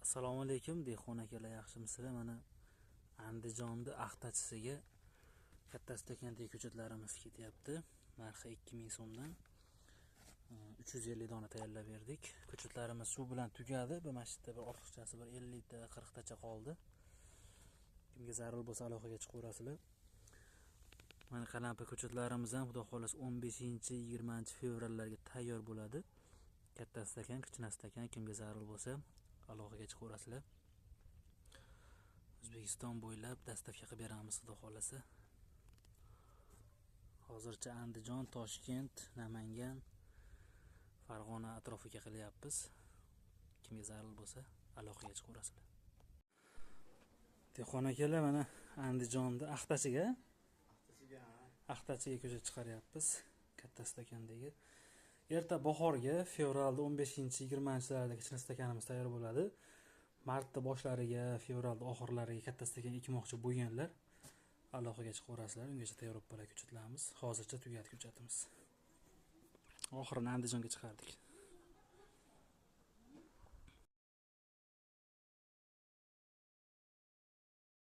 Assalomu alaykum, dehqon akalar, yaxshimisizlar? Mana Andijonda axtachisiga katta stakandagi ko'chatlarimiz ketyapti. Narxi 2000 so'mdan. 350 dona tayyorlab berdik. Ko'chatlarimiz suv bilan tugadi. Bu mana shu yerda bir ortiqchasi bir 50 ta, 40 tacha qoldi. Kimga zarur bo'lsa, aloqaga chiqaverasizlar. Mana qalampi ko'chatlarimiz ham, xudo xohlasa, 15-20 fevrallarga tayyor bo'ladi. Katta stakan, kichkina stakan, kimga zarur bo'lsa, aloqaga chiqaverasizlar. O'zbekiston bo'ylab доставка qilib beramiz, xudo xohlasa. Hozircha Andijon, Toshkent, Namangan, Farg'ona atrofiga qilyapmiz. Kimga zarur bo'lsa, aloqaga chiqaverasizlar. Dehqon akalar, mana Andijonda axtachiga ko'chat chiqaryapmiz. Katta stakandagi. Erta bahorga, fevralda 15-20-larda kichkina stakanimiz tayyor bo'ladi. Martda boshlariga, fevralda oxirlariga katta stakan ekmoqchi bo'lganlar aloqaga chiqaverasizlar. Ungacha tayyor bo'lib qoladi ko'chatlarimiz. Hozircha tugadi ko'chatimiz. Oxirini Andijonga chiqardik.